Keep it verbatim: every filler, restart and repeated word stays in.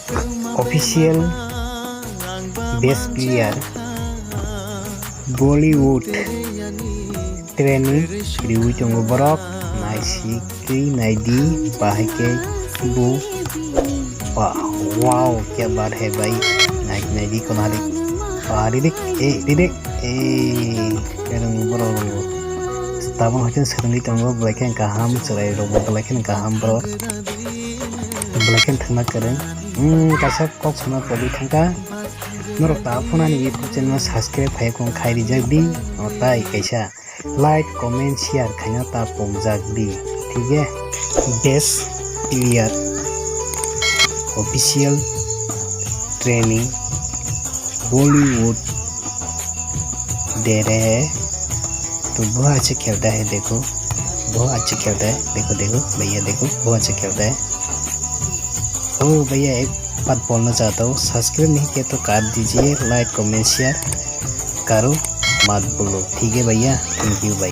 Official best player Bollywood training riwi tongo borok, nai sikri nai di, bahai khe bo, wa-, wow, kya baat hai bhai, nai, nai di konali, ba, ridik, eh, ridik, eh, erong borok rong. Tabuk hwnkhe swrwngwi tongo, belai khe kaham, chwrai rok bo belai khe kaham borok, belai khe thangna kwrwng. Hmm, kaisa kok sana pogwi thangkha. Norok ta phunani YouTube channel subscribe khai kong khai rijak di, o tai kaisa like, comment, share khaina ta pokjak di, thik he? Best player official training Bollywood de rahe hai, to bahut accha khelta hai, dekho, bahut accha khelta hai, dekho, dekho, bhaiya, dekho, bahut accha khelta hai. ओ भैया, एक बात बोलना चाहता हूँ, सब्सक्राइब नहीं किया तो कर दीजिए, लाइक, कमेंट, शेयर करो, मत भूलो, ठीक है भैया, थैंक यू भाई।